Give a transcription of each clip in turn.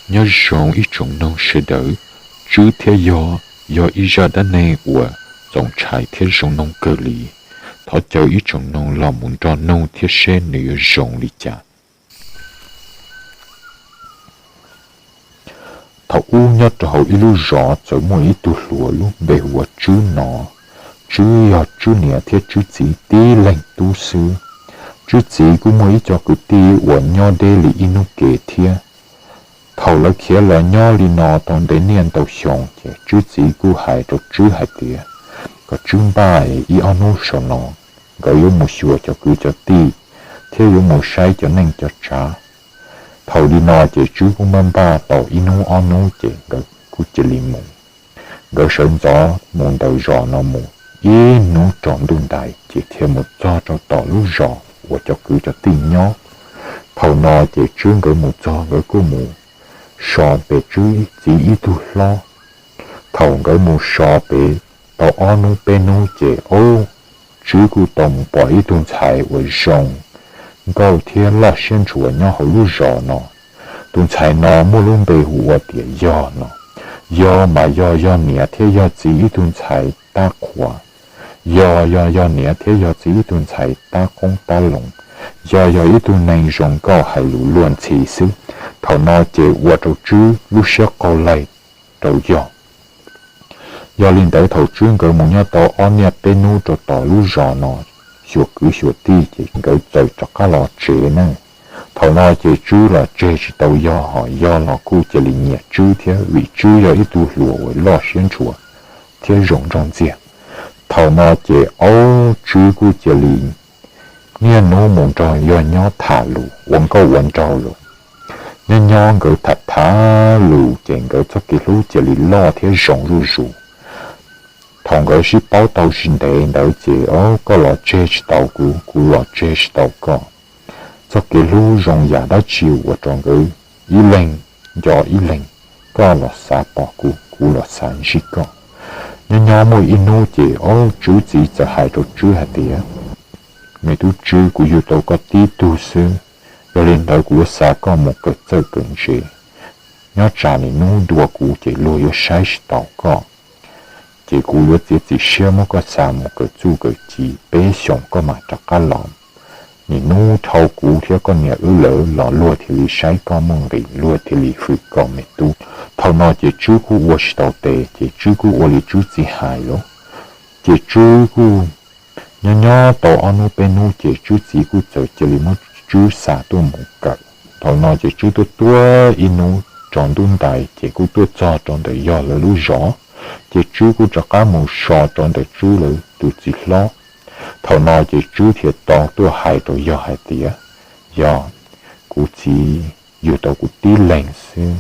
Nyob zoo ib tsoom noog sawv daws, Tswb thiab Yog yog ib zaj dab neeg uas txaus ntshai thiab zoo noog kawg li. Thov caw ib tsoom noog los mus nrog noog thiab seb nws yuav zoo li cas. Thaum ub nyob rau hauv ib lub zos txawm muaj ib tug hluas lub npe hu ua Tswb no. Tswb yog Tswb niam thiab Tswb txiv tib leeg tub xwb. Tswb txiv kuj muaj ib co kwv tij uas nyob deb li ib hnub ke thiab. Thaum lawv khiav los nyob li no tau ntev niaj ntau xyoo ces Tswb txiv kuj hais rau Tswb hais tias kom Tswb npaj ib ob hnub saum no nkawd yuav mus xyuas cov kwv cov tij thiab yuav mus saib cov neej cov tsav. Thaum li no ces Tswb kuj npaj npaj tau ib hnub ob hnub ces nkawd kuj cia li mus. Nkawd sawv ntxov mus ntawm zos no mus ib hnub tsaus ntuj ntais ces thiaj mus txog rau tom lub zos uas cov kwv cov tij nyob. Thaum no ces Tswb nkawd mus txog nkawd kuj mus so pem Tswb txiv ib tug hlob. Thaum nkawd mus so pem tau ob hnub peb hnub ces ob, Tswb kuj tau mus pom ib tug ntxhais uas zoo nkauj thiab loj siab ntshua nyob hauv lub zos no. Tus ntxhais no muaj lub npe hu ua tias Yog no. Yog mas yog Yog niam thiab Yog txiv ib tug ntxhais tab qhuas. Yog yog Yog niam thiab Yog txiv ib tug ntxhais tab qoob tab loo. Yog yog ib tug neeg zoo nkauj hais lus luag ntxhi xwb. Thaum no ces ua rau Tswb lub siab qaug laig rau Yog. Yog li ntawd thaum Tswb nkawd mus nyob tau ob niaj peb hnub rau tom lub zos no xyuas kwv xyuas tij ces nkawd txawm rov qab los tsev ne. Thaum no ces Tswb los tseg tsis tau Yog, ho Yog los kuj cia li nyiam Tswb thiab vim Tswb yog ib tug hluas uas loj siab ntshua thiab zoo nraug ntxiag. Thaum no ces aub Tswb kuj cia li niaj hnub mus nrog Yog nyob tham lus ua nkauj ua nraug lus. Nyob nyob nkawd tham tham lus ces nkawd txoj kev hlub cia li loj thiab zoo zuj zus. Thaum nkawd sib paub tau tsis ntev ntawd ces aub koj los tseg tsis tau kuv, kuv los tseg tsis tau koj. Txoj kev hlub zoo yam dab tsi ua rau nkawd ib leeg nco ib leeg, koj los xav pom kuv, kuv los xav ntsib koj. Nyob nyob muaj ib hnub ces aub Tswb txiv txawm hais rau Tswb hais tias, me tub Tswb, kuv yug tau koj tib tug xwb, yog li ntawd kuv yuav xa koj mus kawm txawj kawm ntse. Nyob tsam nim hnub dua kuv ces luag yuav saib tsis taus koj, ces kuv yuav txiav txim siab muab koj xa mus kawm txuj kawm ci peb xyoos koj mam rov qab los. Nim hnub dhau kuv thiab koj niam wb lawv los luag thiaj li saib koj muaj nqis, luag thiaj li hwm koj me tub. Thaum no ces Tswb kuj ua tsis tau tes ces Tswb kuj ua li Tswb txiv hais lawm. Ces Tswb kuj nyob nyob tau ob hnub peb hnub ces Tswb txiv kuj txawm cia li muab Tswb xa tuaj mus kawm. Thaum no ces Tswb tuaj tuaj ib hnub tsaus ntuj ntais ces kuj tuaj txog rau ntawm Yog lawv lub zos, ces Tswb kuj rov qab mus so rau ntawm Tswb lawv tus txiv hlob. Thaum no ces Tswb thiaj tau tuaj hais rau Yog hais tias, Yog, kuv txiv yug tau kuv tib leeg xwb,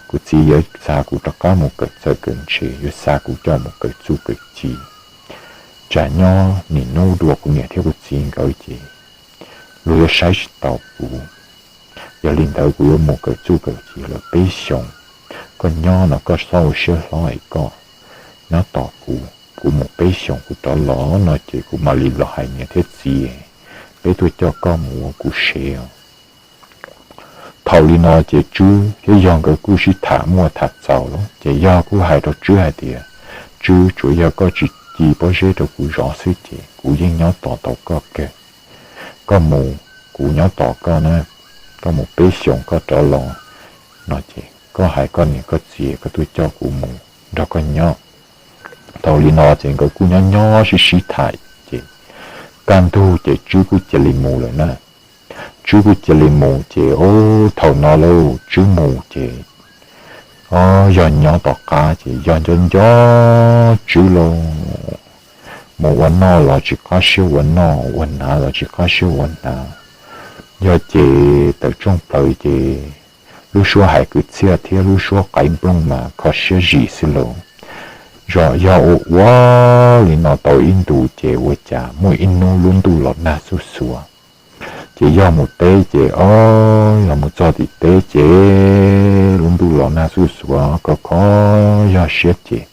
kuv txiv yuav xa kuv rov qab mus kawm txawj kawm ntse, yuav xa kuv coj mus kawm txuj kawm ci. Tsam nyob nim hnub dua kuv niam thiab kuv txiv nkawd ces luag yuav saib tsis taus kuv. Yog li ntawd kuv yuav mus kawm txuj kawm ci lawm peb xyoos. Koj nyob no koj txhob ua siab hlob es koj nyob tos kuv, kuv mus peb xyoos kuv rov los no ces kuv mam li los hais niam thiab txiv, peb tuaj coj koj mus ua kuv sev os. Thaum li no ces Tswb thiab Yog nkawd kuj sib tham muaj tham txaus lawm ces Yog kuj hais rau Tswb hais tias, Tswb, tsuav yog koj tsis ci pob zeb rau kuv zov xwb ces kuv yeej nyob tos tau koj kawg. Koj mus, kuv nyob tos koj na, koj mus peb xyoos koj rov los no ces koj hais koj niam koj txiv koj tuaj coj kuv mus nrog koj nyob. Thaum li no ces nkawd kuj nyob nyob sib sib tham ces kaj ntug ces Tswb kuj cia li mus lawm na. Tswb kuj cia li mus ces ob thaum no lauj Tswb mus ces Yog nyob tom qab ces Yog nco nco Tswb lauj. Mus ua noj los tsis qab siab ua noj, ua hnav los tsis qab siab ua hnav. Yog ces tawm rooj plaws ces lub suab hais kwv txhiaj thiab lub suab qaib nplooj mas kho siab zim xwb lauj. Zos Yog ua ua li no tau ib ntus ces ua cas muaj ib hnub lub ntuj los nag xuj xuav. Ces Yog mus teb ces ob, Yog mus txog tim teb ces lub ntuj los nag xuj xuav kho kho Yog siab ces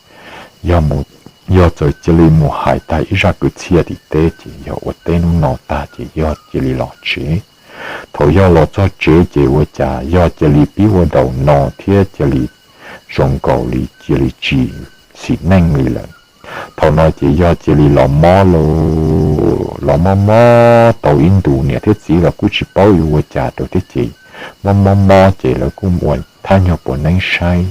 Yog mus, Yog txawm cia li mus hais tag ib zaj kwv txhiaj tim teb ces Yog ua teb hnub no tag ces Yog cia li los tsev. Thaum yog los txog tsev ces ua cas yog cia li pib ua daus no thiab cia li zoo nkaus li cia li tsis xis neej li lawm. Thaum no ces yog cia li los mob lauj, los mob mob tau ib ntus niam thiab txiv los kuj tsis paub yuav ua cas rau thiab ces mob mob mob ces lawv kuj ua thab nyuag puav neeb saib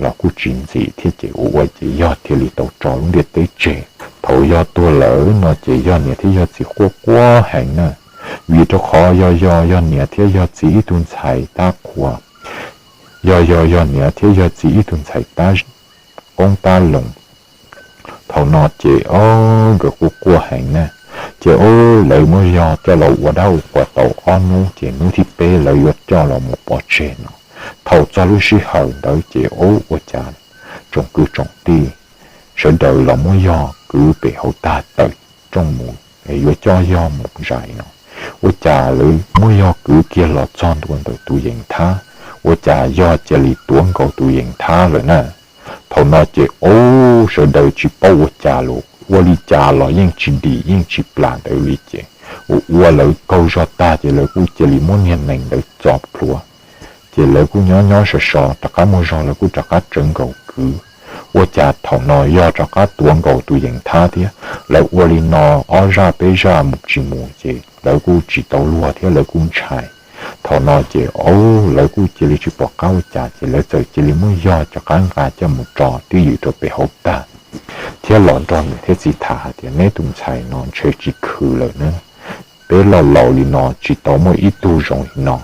los kuj tsis ntxim thiab ces ua ua ces yog thiaj li tau tso lub ntiaj teb tseg. Thaum yog tuag lawm no ces yog niam thiab yog txiv quaj quaj heev na, vim rau qhov yog yog yog niam thiab yog txiv ib tug ntxhais tab qhua, yog yog yog niam thiab yog txiv ib tug ntxhais tab qoob tab loo. Thaum no ces ob nkawd quaj quaj heev na, ces ob lawv muab yog coj los ua dab ua qhuas tau ob hnub ces hnub thib peb lawv yuav coj los mus pov tseg no. Thaum txog lub sij hawm ntawd ces ob ua cas tsoom kwv tsoom tij sawv daws los muab yog kwv pem hauv tag tawm rooj mus es yuav coj yog mus zais no. Ua cas lawv muab yog kwv kiag los txog ntua ntawm tus yees thab, ua cas yog cia li tuav nkaus tus yees thab lawm na. Thaum no ces ob sawv daws tsis paub ua cas los ua li cas los yeej tsis dim yeej tsis plam ntawd li ces ua ua lawv qaug zog tag ces lawv kuj cia li muab niag nees ntawd txo plhuav. Ces lawv kuj nyob nyob so so rov qab muaj zog lawv kuj rov qab tsawv nkaus kwv. Ua cas thaum no yog rov qab tuav nkaus tus yees thab thiab. Lawv ua li no ob zaj peb zaj mus tsis mus ces lawv kuj tsis tau luag thiab lawv kuj ntshai. Thaum no ces ob lawv kuj cia li tsis pom qab ua cas ces lawv txawm cia li muab yog rov qab nqa coj mus tso twj ywm rau pem hauv tag, thiab los nrog niam thiab txiv tham hais tias neb tus ntxhais no ntshe tsis khwv lawm na, peb loj laus li no tsis tau muaj ib tug zoo li no.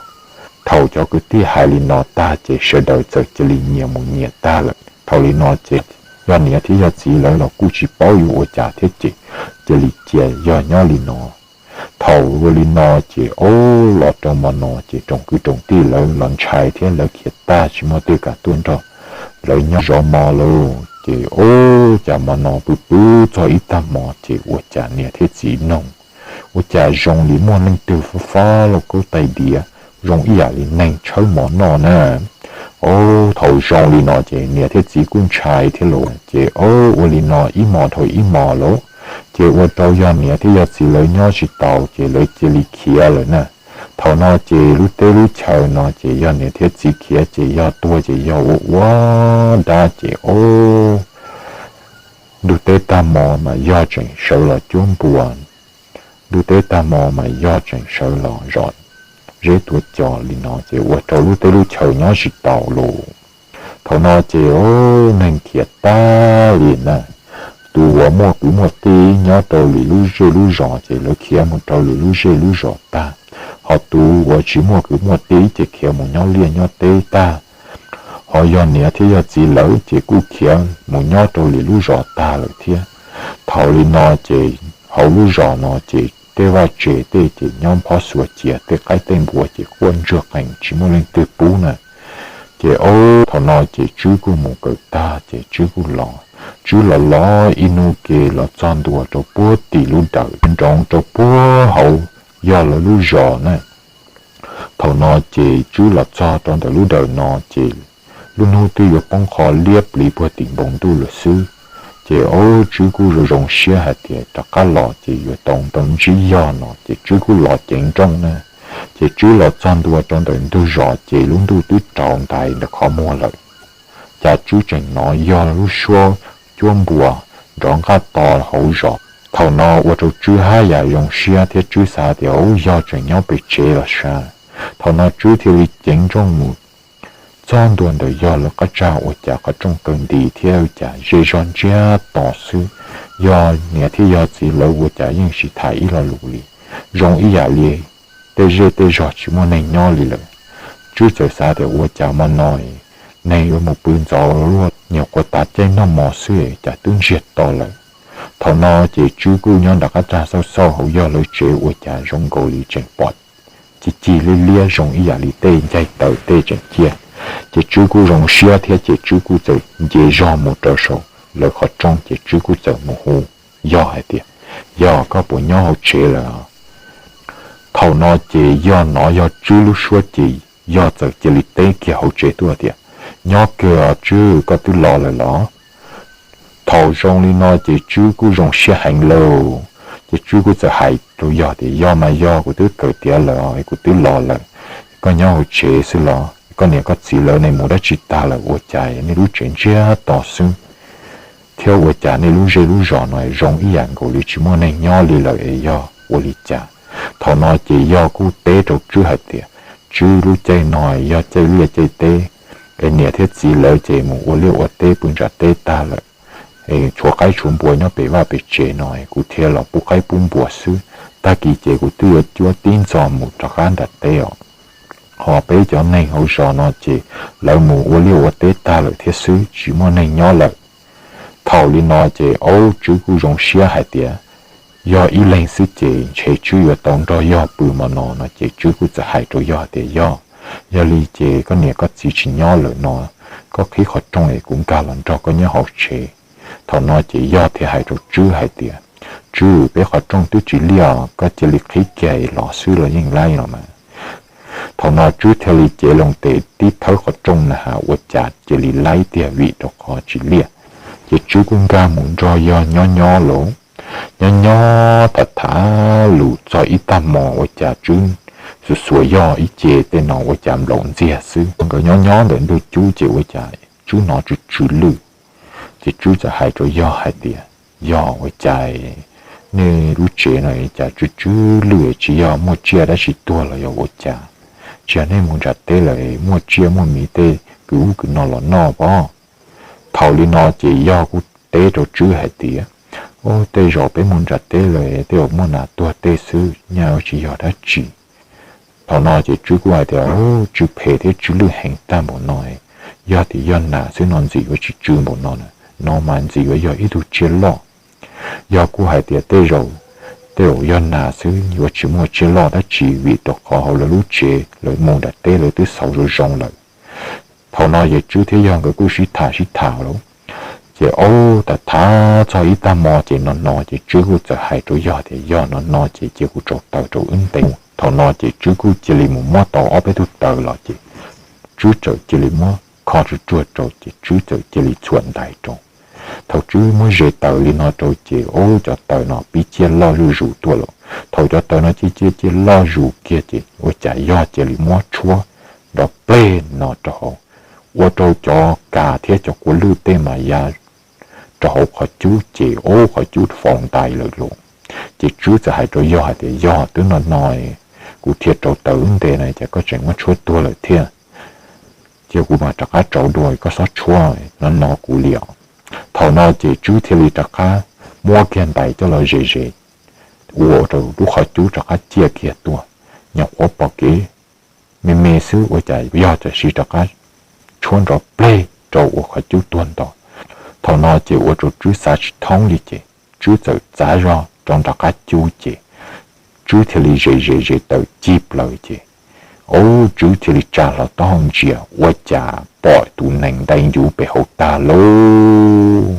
Thaum cov kwv tij hais li no tag ces sawv daws txawm cia li nyias mus nyias tag lawm. Thaum li no ces yog niam thiab yog txiv lawv los kuj tsis paub yuav ua cas thiab ces cia li cia yog nyob li no. Thaum ua li no ces ob los rau mo no ces tsoom kwv tsoom tij lawv los ntshai thiab lawv khiav tag tsis muaj twg kam tuaj nrog lawv nyob zov mo lawm ces ob cas mo no pw pw txog ib tag hmo ces ua cas niam thiab txiv noog ua cas zoo li muaj leej twg fob fob lauj kaub tais diav zoo ib yam li neeg tshawb mov noj na. Ob thaum zoo li no ces niam thiab txiv kuj ntshai thiab los ces ob ua li no ib hmos dhau ib hmos lawm, ces ua rau yog niam thiab yog txiv lawv nyob tsis taus ces lawv cia li khiav lawm na. Thaum no ces lub teb lub chaw no ces yog niam thiab txiv khiav ces yog tuag ces yog ua ua dab ces ob ntuj teb tag hmo mas yog tseem sawv los cuab npua, ntuj teb tag hmo mas yog tseem sawv los zom zeb tua cos li no ces ua rau lub teb lub chaw nyob tsis taus lawm. Thaum no ces ob neeg khiav tag li na. Tus uas muaj kwv muaj tij nyob rau lwm lub zej lub zos ces lawv khiav mus rau lwm lub zej lub zos tag, ho tus uas tsis muaj kwv muaj tij ces khiav mus nyob liaj nyob teb tag, ho yog niam thiab yog txiv lawv ces kuj khiav mus nyob rau lwm lub zos tag lawm thiab. Thaum li no ces hauv lub zos no ces tej vaj tse tej ces nyob phob xuas cia, tej qaib tej npua ces quaj ntswg qees tsis muaj leej twg pub na. Ces ob thaum no ces Tswb kuj mus kawm tag ces Tswb kuj los. Tswb los los ib hnub ke los txog ntua rau puag tim lub dawm nroov rau puag hauv yog lawv lub zos na. Thaum no ces Tswb los txog rau ntawm lub dawm no ces lub hnub twb yuav poob qho liab pliv puag tim npoo ntuj lawm xwb. Ces ob Tswb kuj zoo zoo siab hais tias rov qab los ces yuav tau ntsib yog no ces Tswb kuj los ceev nrooj na. Ces Tswb los txog ntua rau ntawm ntug zos ces lub ntuj twb rau ntais ntawm qhov muag lawm. Cas Tswb tseem hnov yog lub suab cuab npua nrov nqaj to hauv zos. Thaum no ua rau Tswb haj yam zoo siab thiab Tswb xav tias ub yog tseem nyob pem tsev los sav. Thaum no Tswb thiaj li ceev nrooj mus txog ntua ntawm yog lawv qab tsag ua cas qhov rooj kaw nti thiab ua cas zej zog ntsiag to xwb. Yog niam thiab yog txiv lawv ua cas yeej tsis tham ib lo lus li, zoo ib yam li tej zej tej zog tsis muaj neeg nyob li lawm. Tswb txawm xav tias ua cas mo no neeg yuav mus pw ntxov luaj, nyuam qhuav tav caij noj mov xwb cas twb ntsiag to lawm. Thaum no ces Tswb kuj nyob nram qab tsag xauj xauj hauv yog lawv tsev ua cas zoo nkaus li tseem pom ci ci liab liab zoo ib yam li tej ncaig taws tej tseem ciaj. Ces Tswb kuj zoo siab thiab ces Tswb kuj txawm nce zog mus rau saum lawv qhov rooj ces Tswb kuj txawm mus hu yog hais tias, yog koj puas nyob hauv tsev lawm? Thaum no ces yog hnov yog Tswb lub suab ces yog txawm cia li teb kiag hauv tsev tuaj tias, nyob kiag os Tswb, koj twb los lawm los? Thaum zoo li no ces Tswb kuj zoo siab heev lauj. Ces Tswb kuj txawm hais rau Yog tias, Yog mas Yog, kuv twb kawm tiav lawm, kuv twb los lawm, koj nyob hauv tsev xwb los? Koj niam koj txiv lawv ne mus dab tsi tag lawm? Ua cas nej lub tsev ntsiag to xwb, thiab ua cas nej lub zej lub zos no zoo ib yam nkaus li tsis muaj neeg nyob li lawm es yog ua li cas? Thaum no ces Yog kuj teb rau Tswb hais tias, Tswb, lub caij no yog caij liaj caij teb, es niam thiab txiv lawv ces mus ua liaj ua teb pw nram teb tag lawm, es tshuav qaib tshuav npua nyob pem vaj pem tsev no, kuv thiaj los pub qaib pub npua xwb. Tag kis ces kuv twb yuav cuab tib ntxov mus rov qab nram teb os. Ho peb cov neeg hauv zos no ces lawv mus ua liaj ua teb tag lawm thiab xwb, tsis muaj neeg nyob lawm. Thaum li no ces aub Tswb kuj zoo siab hais tias yog ib leeg xwb ces ntshe Tswb yuav tau nrog Yog pw mas no no ces Tswb kuj txawm hais rau Yog tias, Yog, yog li ces koj niam koj txiv tsis nyob lawm no, koj qhib qhov rooj es kuv nkag los nrog koj nyob hauv tsev. Thaum no ces Yog thiaj hais rau Tswb hais tias, Tswb, peb qhov rooj twb tsis liaj, koj cia li qhib kiag es los xwb los yeej laib los mas. Thaum no Tswb thiaj li cev loo tes tib thawb qhov rooj na has ua cas cia li laib tiag vim rau qhov tsis liaj. Ces Tswb kuj nkag mus nrog Yog nyob nyob lawm. Nyob nyob tham tham lus txog ib tag hmo ua cas Tswb xuas xuas Yog ib ce tej no ua cas nplaum ntxiag xwb. Nkawd nyob nyob ntawm ntug cub ces ua cas Tswb hnov tsw tsw lwj. Ces Tswb txawm hais rau Yog hais tias, Yog, ua cas nej lub tsev no cas tsw tsw lwj, tsis yog muaj tsiaj dab tsi tuag los yog ua cas? Tsis yog nej mus nram teb lawm muaj tsiaj muaj miv tej kwv ub kwv no los noj pob? Thaum li no ces Yog kuj teb rau Tswb hais tias, Ub, tej zaum peb mus nram teb lawm tej zaum muaj nas tuag tej xwb, nyaj tsis yog dab tsi. Thaum no ces Tswb kuj hais tias, Ub, tsw phem thiab tsw lwj heev tag npaum no, yog tias yog nas xwb no ntxim yuav tsis tsw npaum no na, no mas ntxim yuav yog ib tug tsiaj loj. Yog kuj hais tias tej zaum, tej zaum yog nas xwb yuav tsis muaj tsiaj loj dab tsi vim rau qhov hauv lawv lub tsev lawv mus nram teb lawv twb xauv zoo zoo lawm. Thaum no ces Tswb thiab Yog nkawd kuj sib tham sib tham lawm. Ces ub, tham tham txog ib tag hmo ces no no ces Tswb kuj txawm hais rau Yog tias, Yog, no no ces cia kuv tsau taws rau wb nte. Thaum no ces Tswb kuj cia li mus muab tau ob peb tug taws los ces Tswb txawm cia li muab kho tsuag tsuag rau ces Tswb txawm cia li txhuam ntais rau. Thaum Tswb muab ze taws li no rau ces ub, cov taws no pib ciaj loj zuj zus tuaj lawm. Thaum cov taws no ciaj ciaj ciaj loj zus kiag ces ua cas Yog cia li muab tshuab nrov pleg no rau hauv, ua rau cov kas thiab cov kua lwj tej mas ya rau hauv qhov cub ces ub, qhov cub faus ntais lawm lauj. Ces Tswb txawm hais rau Yog hais tias, Yog, twb no no kuv thiaj rau taws wb nte no cas koj tseem muab tshuab tuag lawm thiab? Cia kuv mam rov qab rauv dua, koj txhob tshuab no no kuv li os. Thaum no ces Tswb thiaj li rov qab muab kiag ntais coj los zes zes, ua rau lub qhov cub rov qab ciaj kiag tuaj. Nyuam qhuav pom kev me me xwb ua cas Yog tam sim rov qab tshuab nrov pleg rau ua qhov cub tuag nto. Thaum no ces ua rau Tswb xav tsis thoob li ces Tswb txawm txav zog rau nram qab cub ces Tswb thiaj li zes zes zes taws cig plaws ces ub, Tswb thiaj li tsa hlo taub hau ntsia ua cas pom tus nees ntais ncuv pem hauv tag lauj.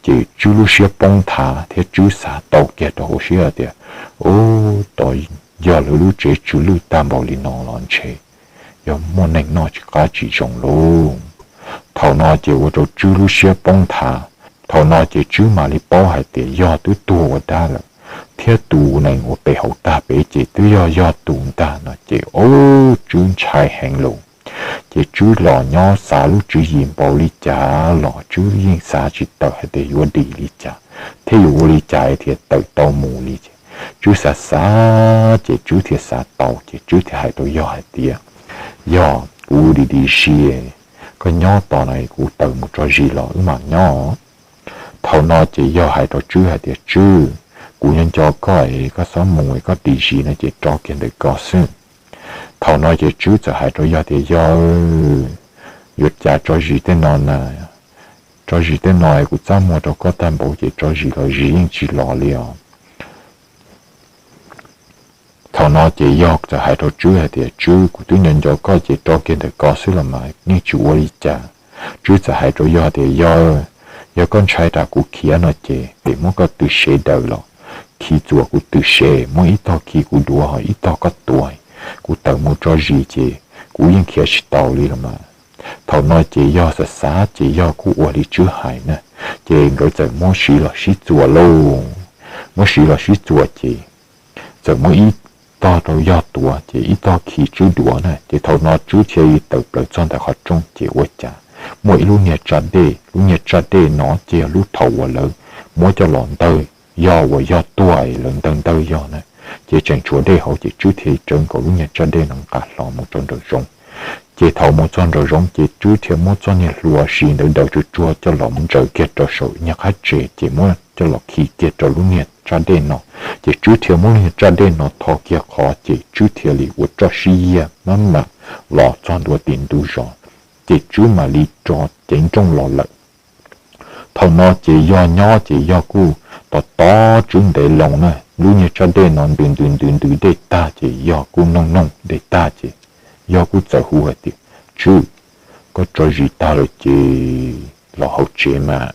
Ces Tswb lub siab poob nthav thiab Tswb xav tau kiag rau hauv siab tias, Ub, tos yog lawv lub tsev tsw lwj tag npaum li no los ntshe yog muaj neeg noj tsis qab tsis zoo lauj. Thaum no ces ua rau Tswb lub siab poob nthav. Thaum no ces Tswb mam li paub hais tias Yog twb tuag ua dab lawm, thiab tus nees uas pem hauv tag pem ces twb yog Yog tus ntag no ces ub, Tswb ntshai heev lauj. Ces Tswb los nyob xav lub tswv yim npaum li cas los Tswb yeej xav tsis tawm hais tias yuav dim li cas thiab yuav ua li cas thiaj tawm tau mus li ces Tswb xav xav ces Tswb thiaj xav tau ces Tswb thiaj hais rau Yog hais tias, Yog, kuv dim dim zis, koj nyob tos no kuv tawm mus tso zis los wb mam nyob. Thaum no ces Yog hais rau Tswb hais tias, Tswb, kuv nyob nco koj es koj txhob mus, koj dim zis no ces tso kiag ntawm ko xwb. Thaum no ces Tswb txawm hais rau Yog tias, Yog, yuav cas tso zis tej no na, tso zis tej no kuv txaj muag rau koj tag npaum ces tso zis los zis yeej tsis los li os. Thaum no ces Yog txawm hais rau Tswb hais tias, Tswb, kuv twb nco nco koj ces tso kiag ntawm ko xwb los mas yeej tsis ua li cas. Tswb txawm hais rau Yog tias, Yog, yog koj ntshai ram kuv khiav no ces, ces muab koj tw sev daws los khi txuas kuv tw sev, muab ib tog khi kuv duav ho ib tog koj tuav, kuv tawm mus tso zis ces kuv yeej khiav tsis tau li los mas. Thaum no ces Yog xav xav ces Yog kuj ua li Tswb hais na, ces nkawd txawm muab siv los sib txuas lauj. muab siv los sib txuas ces txawm muab ib tog rau yog tuav ces ib tog khi Tswb duav na. Ces thaum no Tswb thiaj li tawm plaws txog ntawm qhov rooj ces ua cas muaj ib lub niag tsaj dej, lub niag tsaj dej no ces yog lub thaum uas lawv muab coj los ntawg yog uas yog tuag lawv ntawg ntawg yog na, ces tseem tshuav dej hauv ces Tswb thiaj li tsawv nkaus lub niag tsaj dej no nqa hlo mus rau nraum zoov. Ces thaum mus txog nraum zoov ces Tswb thiaj muab txoj niag hlua si ntawd daws tsuag tsuag coj los ntsaws kiag rau saum niag qab tsev ces muab coj los khi kiag rau lub niag tsaj dej no. Ces Tswb thiaj muab lub niag tsaj dej no tho kiag qhov ces Tswb thiaj li ua roj sib yiag mab mam los txog ntua tim ntug zos, ces Tswb mam li rov ceev nrooj los lawm. Thaum no ces yog nyob ces yog kuj tos tos Tswb ntev loo na, lub niag tsaj dej no ntws ntws ntws ntws dej tag ces yog kuj noog noog dej tag ces yog kuj txawm hu hais tias, Tswb, koj tso zis tag lawm ces los hauv tsev mas.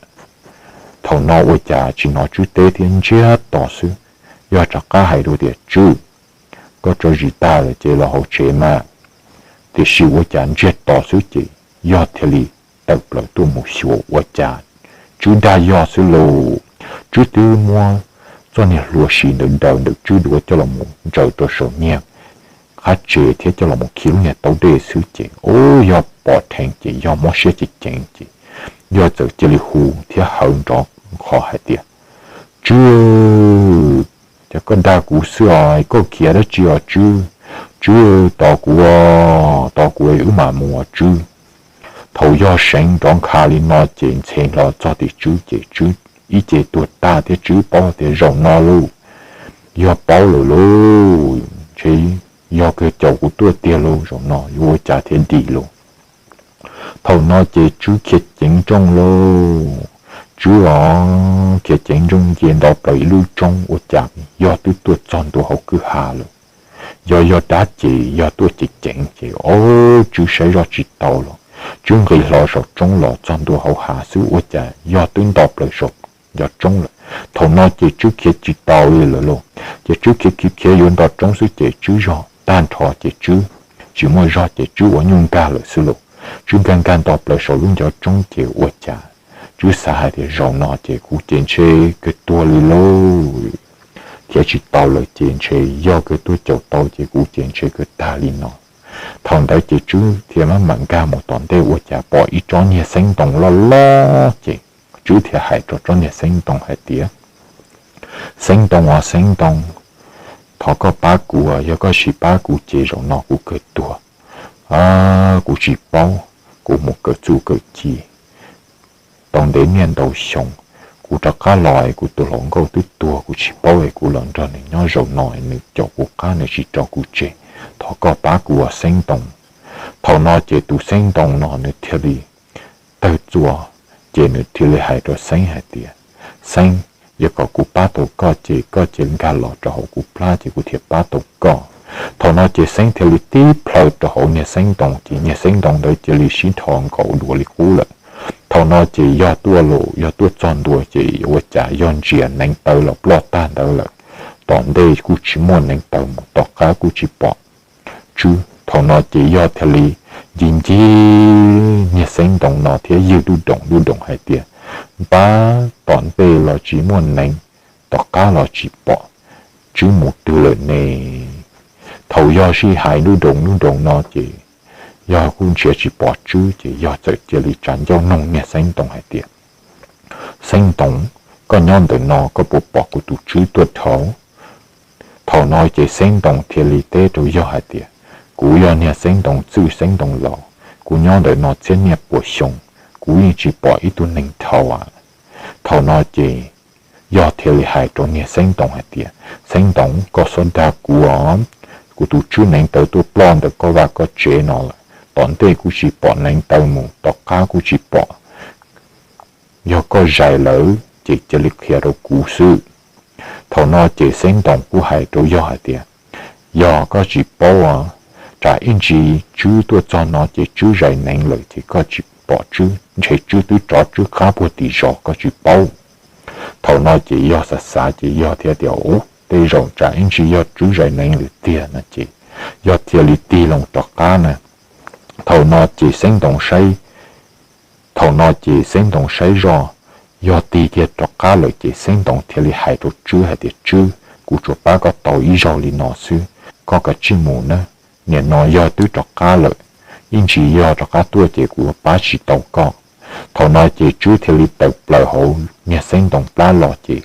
Thaum no ua cas tsis hnov Tswb teb thiab, ntsiag to xwb, yog rov qab hais dua tias, Tswb, koj tso zis tag lawm ces los hauv tsev mas. Tiam sis ua cas ntsiag to xwb ces yog thiaj li tawm plaws tuaj mus xyuas ua cas Tswb dag yog xwb lauj. Tswb twb muab txoj niag hlua si ntawd daws ntawm Tswb duav coj los mus ntsaws rau saum niag qab tsev thiab coj los mus khi lub niag taub dej xwb ces ub yog pom dheev ces yog mob siab ceev ceev ces yog txawm cia li hu thiab hawv nrov nqho hais tias, Tswb, cas koj dag kuv xwb os, koj khiav dab tsi os Tswb? Tswb, tos kuv os, tos kuv es wb mam mus os Tswb. Thaum yog seev nrov nkha li no ces ntxhe hlo txog tim Tswb ces Tswb ib ce tuag tag thiab Tswb paub tias zaum no lauj, yog paub lawm lauj, ntshe yog kawg caum kuv tuaj tiag lauj, zaum no yuav ua cas thiaj dim lauj. Thaum no ces Tswb khiav ceev nrooj lauj. Tswb os, khiav ceev nrooj nce nto plaws ib lub roob ua cas yog twb tuaj txog ntua hauv kwj ha lawm. Yog yog dab ces yog tuaj ceev ceev ces ob Tswb saib zoj tsis tau los Tswb nqis hlo saum roob los txog ntua hauv hav xwb ua cas yog twb nto plaws saum cov roob lawm. Thaum no ces Tswb khiav tsis tau li lawm lauj, ces Tswb khiav khiav khiav yuav nto roob xwb ces Tswb zog tag nrho ces Tswb tsis muaj zog ces Tswb ua nyuj nkag lawm xwb lauj. Tswb nkag nkag nto plaws saum lub ncov roob ces ua cas Tswb xav hais tias zaum no ces kuv ces ntshe kawg tuag li lauj, khiav tsis tau lawm ces ntshe yog kawg tuaj caum tau ces kuv ces ntshe kawg tag li no. Thaum ntawd ces Tswb thiaj maj mam nkag mus tom ntej ua cas pom ib tsob niag xeeb ntoo loj loj ces Tswb thiaj hais rau tsob niag xeeb ntoo hais tias, Xeeb ntoo os xeeb ntoo, thov koj pab kuv, yog koj tsis pab kuv ces zaum no kuv kawg tuag. Kuv tsis paub, kuv mus kawm txuj kawm ci tau ntev niaj ntau xyoo, kuv rov qab los kuv tus hluas nkauj twb tuag kuv tsis paub es kuv los nrog nws nyob zaum no nws caum kuv qab nws tsis tso kuv tseg, thov koj pab kuv os xeeb ntoo. Thaum no ces tus xeeb ntoo no nws thiaj li tawg txuas, ces nws thiaj li hais rau xeeb hais tias, Xeeb, yog kom kuv pab tau koj ces koj cia li nkag los rau hauv kuv plab ces kuv thiaj pab tau koj. Thaum no ces xeeb thiaj li tib plhaw rau hauv niag xeeb ntoo ces niag xeeb ntoo ntawd cia li sib nrho nkaus dua li qub lawm. Thaum no ces yog tuaj los yog tuaj txog ntua ces ua cas yog ntsia neev taw los ploj tag ntawd lawm. Tom ntej kuj tsis muaj neev taw mus, tom qab kuj tsis pom Tswb. Thaum no ces yog thiaj li ncig ncig niag xeeb ntoo no thiab ywg lub doom lub doom hais tias, Npab, tom ntej los tsis muaj neev, tom qab los tsis pom, Tswb mus twg lawm ne? Thaum yog sij hais lub doom lub doom no ces yog kuj nrhiav tsis pom Tswb ces yog txawm cia li tsa ncauj noog niag xeeb ntoo hais tias, Xeeb ntoo, koj nyob ntawm no koj puas pom kuv tus Tswb tuaj dhau? Thaum no ces xeeb ntoo thiaj li teb rau yog hais tias, Kuv yog niag xeeb ntoo txwj xeeb ntoo laus, kuv nyob ntawm no txhiab niaj puas xyoo, kuv yeej tsis pom ib tug neeg dhau a. Thaum no ces yog thiaj li hais rau niag xeeb ntoo hais tias, Xeeb ntoo, koj txhob dag kuv os, kuv tus Tswb neev taw tuaj ploj ntawm koj vaj koj tsev no lawm, tom ntej kuj tsis pom neev taw mus, tom qab kuj tsis pom. Yog koj zais lawm ces cia li qhia rau kuv xwb. Thaum no ces xeeb ntoo kuj hais rau yog hais tias, Yog koj tsis paub, tsam ib ntsis Tswb tuaj txog no ces Tswb zais neev lawm ces koj tsis pom Tswb, ntshe Tswb twb rov Tswb qab puag tim zos koj tsis paub. Thaum no ces yog xav xav ces yog thiaj tias, Ub, tej zaum tsam ib ntsis yog Tswb zais neev lawm tiag no ces yog thiaj li tig loo rov qab na. Thaum no ces xeeb ntoo saib, thaum no ces xeeb ntoo saib zoj, Yog tig kiag rov qab lawm ces Xeeb Ntoo thiaj li hais rau Tswb hais tias, Tswb, kuv tsuas pab koj tau ib zaug li no xwb, koj kav tsij mus nawb. Nim no yog twb rov qab lawm, ib ntsis yog rov qab tuaj ces kuv pab tsis tau koj. Thaum no ces Tswb thiaj li tawm plaws hauv niag Xeeb Ntoo plab los ces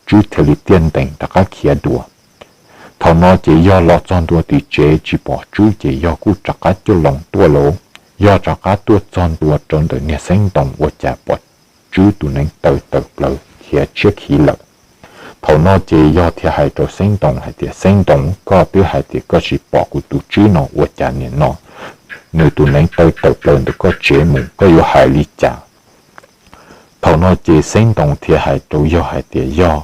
Tswb thiaj li tiaj ntees rov qab khiav dua. Thaum no ces yog los txog ntua tim tsev tsis pom Tswb ces yog kuj rov qab coj loo tuaj lauj. Yog rov qab tuaj txog ntua rau ntawm niag Xeeb Ntoo ua cas pom Tswb tus neev taw tawm plaws khiav tshiab khiv lawm. Thaum no ces yog thiaj hais rau Xeeb Ntoo hais tias, Xeeb Ntoo, koj twb hais tias koj tsis pom kuv tus Tswb no ua cas nim no nws tus neev taw tawm plaws ntawm koj tsev mus, koj yuav hais li cas? Thaum no ces Xeeb Ntoo thiaj hais rau yog hais tias, Yog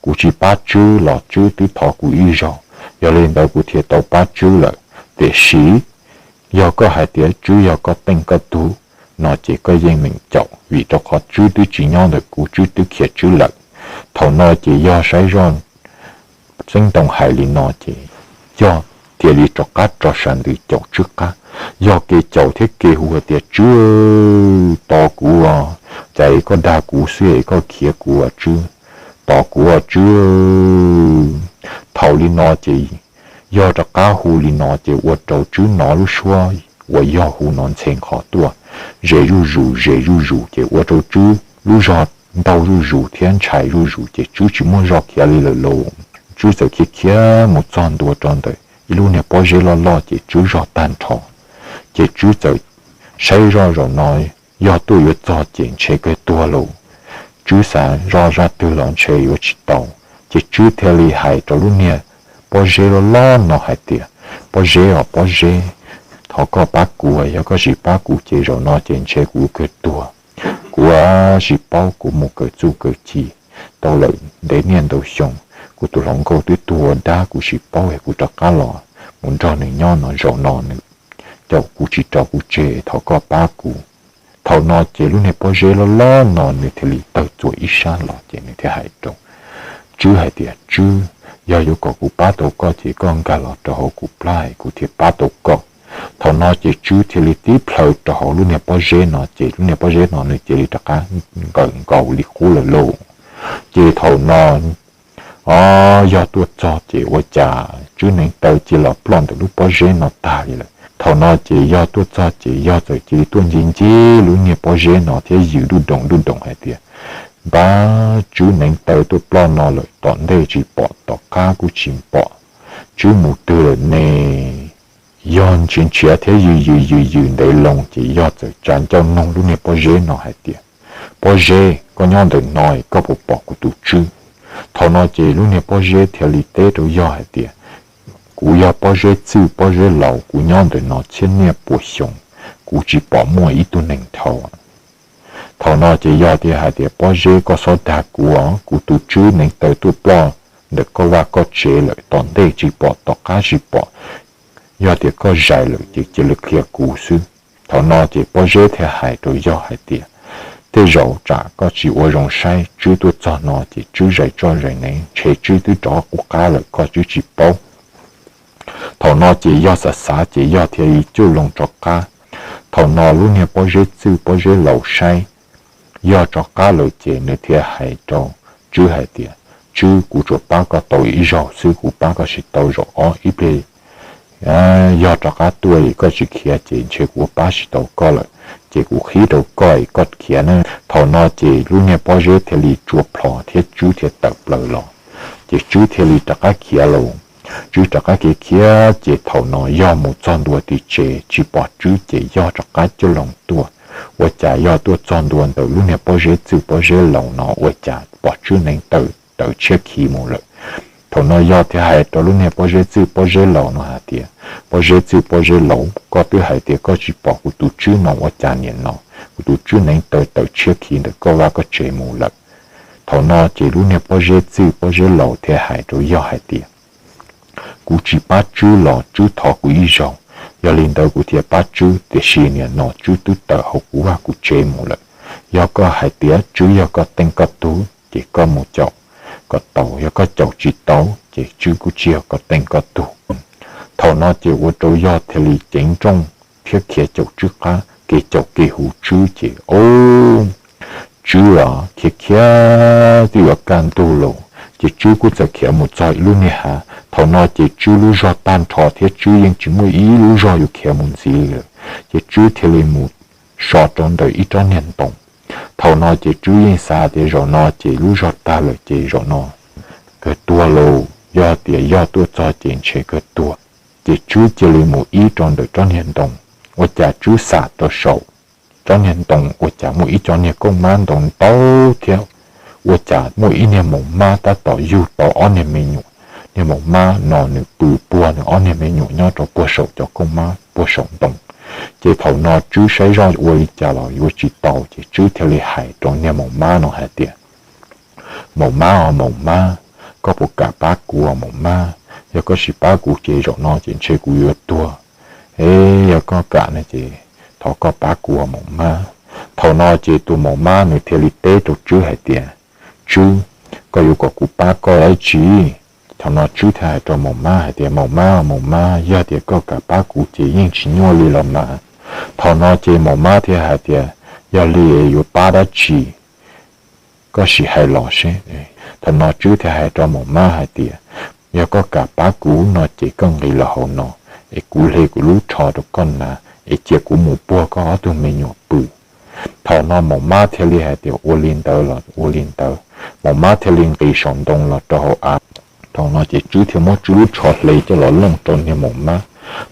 kuv tsis pab Tswb los Tswb twb thov kuv ib zaug, yog li ntawd kuv thiaj tau pab Tswb lawm. Tiam sis yog koj hais tias Tswb yog koj teej koj tug no ces koj yeej meem caum, vim rau qhov Tswb twb tsis nyob ntawm kuv, Tswb twb khiav Tswb lawm. Thaum no ces yog saib zoj Xeeb Ntoo hais li no ces yog thiaj li rov qab rau sab ntawd caum Tswb qab. Yog kev caum thiab kev hu hais tias, Tswb, tos kuv os, cas es koj dag kuv xwb es koj khiav kuv os Tswb, tos kuv os Tswb. Thaum li no ces yog rov qab hu li no ces ua rau Tswb hnov lub suab uas yog hu no ntxhe nqhos tuaj ze zuj zus ze zuj zus ces ua rau Tswb lub zog ntaug zuj zus thiab ntshai zuj zus ces Tswb tsis muaj zog khiav li lawm lauj. Tswb txawm khiav khiav mus txog ntua rau ntawm ib lub niag pob zeb loj loj ces Tswb zog tag nrho. Ces Tswb txawm saib zoj zaum no yog tuaj yuav txog ces ntshe kawg tuag lauj. Tswb xav zoj zaj twg los ntshe yuav tsis tau, ces Tswb thiaj li hais rau lub niag pob zeb loj loj no hais tias, Pob zeb os pob zeb, thov koj pab kuv, yog koj tsis pab kuv ces zaum no ces ntshe kuv kawg tuag. Kuv tsis paub, kuv mus kawm txuj kawm ci tau lawm ntev niaj ntau xyoo, kuv tus hluas nkauj twb tuag ua dab, kuv tsis paub es kuv rov qab los mus nrog nws nyob no zaum no nws caum kuv tsis rau kuv tseg, thov koj pab kuv. Thaum no ces lub niag pob zeb loj loj no nws thiaj li tawg txuas ib sab los ces nws thiaj hais rau Tswb hais tias, Tswb, yog yuav kom kuv pab tau koj ces koj nkag los rau hauv kuv plab es kuv thiaj pab tau koj. Thaum no ces Tswb thiaj li tib plhaw rau hauv lub niag pob zeb no ces lub niag pob zeb no nws cia li rov qab nkawm nkaus li qub lawm lauj. Ces thaum no o, yog tuaj txog ces ua cas Tswb neev taw cia los ploj ntawm lub pob zeb no tag li lawm. Thaum no ces yog tuaj txog ces yog txawm cia li tuaj ncig ncig lub niag pob zeb no thiab yws duj doom duj doom hais tias, Npab, Tswb neev taw tuaj ploj no lawm, tom ntej tsis pom tom qab kuj tsis pom, Tswb mus twg lawm ne? Yog nrhiav nrhiav thiab yws yws yws yws ntev loo ces yog txawm tsa ncauj noog lub niag pob zeb no hais tias, Pob zeb, koj nyob ntawm no koj puas pom kuv tus Tswb? Thaum no ces lub niag pob zeb thiaj li teb rau yog hais tias, Kuv yog pob zeb txwj pob zeb laus, kuv nyob ntawm no txhiab niaj pua xyoo, kuv tsis pom muaj ib tug neeg dhau. Thaum no ces yog thiaj hais tias, Pob zeb, koj txhob dag kuv os, kuv tus Tswb neev taw tuaj ploj ntawm koj vaj koj tsev lawm, tom ntej tsis pom tom qab tsis pom. Yog tias koj zais lawm ces cia li qhia kuv xwb. Thaum no ces pob zeb thiaj hais rau yog hais tias, Tej zaum tsam koj tsis ua zoo saib, Tswb tuaj txog no ces Tswb zais txoj zais neev, ntshe Tswb twb rov qub qab lawm, koj twb tsis paub. Thaum no ces yog xav xav ces yog thiaj li coj loo rov qab. Thaum no lub niag pob zeb txwj pob zeb laus saib yog rov qab lawm ces nws thiaj hais rau Tswb hais tias, Tswb, kuv tsuas pab koj tau ib zaug xwb, kuv pab koj tsis tau zaum ob, ib pliag yog rov qab tuaj es koj tsis khiav ces ntshe kuv pab tsis tau koj lawm, ces kuv qhib rau koj es koj khiav na. Thaum no ces lub niag pob zeb thiaj li tsuas plho thiab Tswb thiaj tawm plaws los, ces Tswb thiaj li rov qab khiav los. Tswb rov qab khiav khiav ces thaum no yog mus txog ntua tim tsev tsis pom Tswb ces yog rov qab coj loo tuaj. Ua cas yog tuaj txog ntua ntawm lub niag pob zeb txwj pob zeb laus no ua cas pom Tswb neev taw tawm tshiab khiv mus lawm. Thaum no yog thiaj hais rau lub niag pob zeb txwj pob zeb laus no hais tias, Pob zeb txwj pob zeb laus, koj twb hais tias koj tsis pom kuv tus Tswb no ua cas nim no kuv tus Tswb neev taw tawm tshiab khiv ntawm koj vaj koj tsev mus lawm. Thaum no ces lub niag pob zeb txwj pob zeb laus thiaj hais rau yog hais tias, Kuv tsis pab Tswb los Tswb thov kuv ib zaug, yog li ntawd kuv thiaj pab Tswb, tiam sis nim no Tswb twb tawm hauv kuv vaj kuv tsev mus lawm. Yog koj hais tias Tswb yog koj teej koj tug ces koj mus caum kom tau, yog koj caum tsis tau ces Tswb kuj tsis yog koj teej koj tug. Thaum no ces ua rau yog thiaj li ceev nrooj thiab khiav caum Tswb qab, kev caum kev hu Tswb ces ub, Tswb os khiav khiav twb yuav kaj ntug lawm, ces Tswb kuj txawm khiav mus txog ib lub niag hav. Thaum no ces Tswb lub zog tag nrho thiab Tswb yeej tsis muaj ib lub zog yuav khiav mus ntxiv li lawm, ces Tswb thiaj li mus so rau ntawm ib tsob niag ntoo. Thaum no ces Tswb yeej xav tias zaum no ces lub zog tag lawm ces zaum no kawg tuag lauj, yog tias yog tuaj txog ces ntshe kawg tuag. Ces Tswb cia li mus ib rau ntawm tsob niag ntoo, ua cas Tswb xam rau saum tsob niag ntoo ua cas muaj ib co niag kooj mab ntau ntau thiab, ua cas muaj ib niag maum mab tab tom yug tau ob niag me nyuam. Niag maum mab no nws pw puag nws ob niag me nyuam nyob rau puag saum cov kooj mab puag saum ntoo. Ces thaum no Tswb saib zoj ua li cas los yuav tsis tau, ces Tswb thiaj li hais rau niag maum mab no hais tias, Maum mab os maum mab, koj puas kam pab kuv os maum mab? Yog koj tsis pab kuv ces zaum no ces ntshe kuv yuav tuag. Es yog koj kam no ces thov koj pab kuv os maum mab. Thaum no ces tus maum mab nws thiaj li teb rau Tswb hais tias, Tswb, koj yuav kom kuv pab koj dab tsi? Thaum no Tswb thiaj hais rau maum mab hais tias, Maum mab, maum mab, yog tias koj kam pab kuv ces yeej tsis nyuaj li los mas. Thaum no ces maum mab thiaj hais tias, Yog li yuav pab dab tsi? Koj sim hais los seb. Thaum no Tswb thiaj hais rau maum mab hais tias, Yog koj kam pab kuv no ces koj nqis los hauv no, es kuv hle kuv lub tsho rau koj hnav, es cia kuv mus puag koj ob tug me nyuam pw. Thaum no maum mab thiaj li hais tias, Ua li ntawd los ua li ntawd. Maum mab thiaj li nqis saum ntoo los rau hauv av. Thaum no ces Tswb thiaj muab Tswb lub tsho hle coj los looj rau niag maum mab,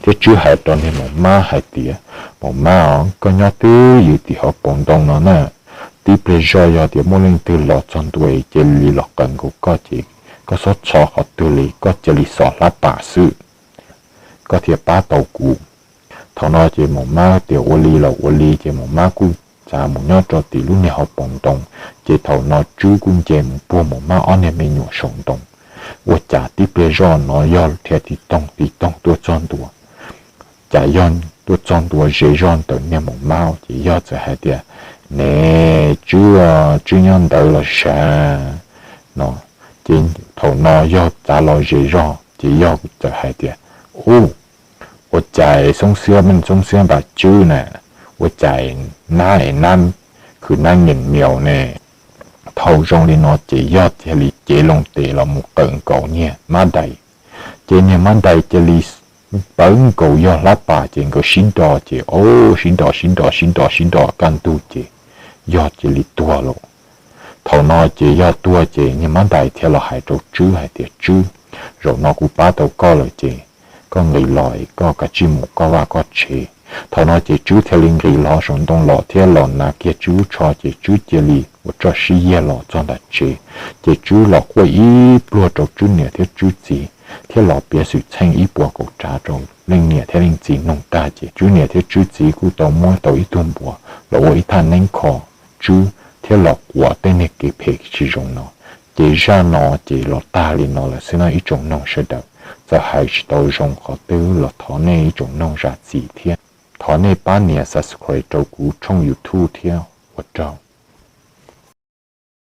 thiab Tswb hais rau niag maum mab hais tias, Maum mab os, koj nyob twj ywm tim hauv paus ntoo no na, tib pliag zoj yog tias muaj leej twg los txog ntua es cia li los qawm nkaus koj ces koj txhob txhos qhov twg li, koj cia li xos hlab pas xwb, koj thiaj pab tau kuv. Thaum no ces maum mab tias ua li los ua li, ces maum mab kuj txav mus nyob rau tim lub niag hauv paus ntoo. Ces thaum no Tswb kuj nce mus puag maum mab ob niag me nyuam saum ntoo. Ua cas tib pliag zoj no yog dhia tiv toog tiv toog tuaj txog ntua, cas yog tuaj txog ntua ze zog ntawm niag maum mab, ces yog txawm hais tias, Ne, Tswb, Tswb nyob ntawd los sav? No ces thaum no yog txav los ze zog ces yog txawm hais tias, Ub, ua cas xoob xiab meej xoob xiab npaum Tswb na, ua cas nab es nab khwv nab nyeem miaus ne? Thaum zoo li no ces yog thiaj li cev loo tes los mus qawm nkaus niag mab dais. Ces niag mab dais cia li pawv nkaus yog hlab pas, ces nkawd sib nro, ces ob sib nro sib nro sib nro sib nro kaj ntug ces yog cia li tuag lawm. Thaum no ces yog tuag ces niag mab dais thiaj los hais rau Tswb hais tias, Tswb, zaum no kuv pab tau koj lawm ces koj nqis los es koj kav tsij mus koj vaj koj tsev. Thaum no ces Tswb thiaj li nqis los saum ntoo los thiab los hnav kiag Tswb lub tsho, ces Tswb cia li ua txoj sib yiag los txog nram tsev. Ces Tswb los quaj ib pluag rau Tswb niam thiab Tswb txiv, thiab los piav xwm txheej ib puas kaum tsawg rau leej niam thiab leej txiv mloog tag, ces Tswb niam thiab Tswb txiv kuj tau muab tau ib tug npuas los ua ib thaj neeb kho Tswb thiab los quas tej niag kev phem tsis zoo no. Ces zaj no ces los tag li no lawm xwb nawb ib tsoom noog sawv daws. Txawm hais tsis tau zoo qhov twg los thov nej ib tsoom noog zam txim thiab thov nej pab nias subscribe rau kuv tshooj YouTube thiab, ua tsaug.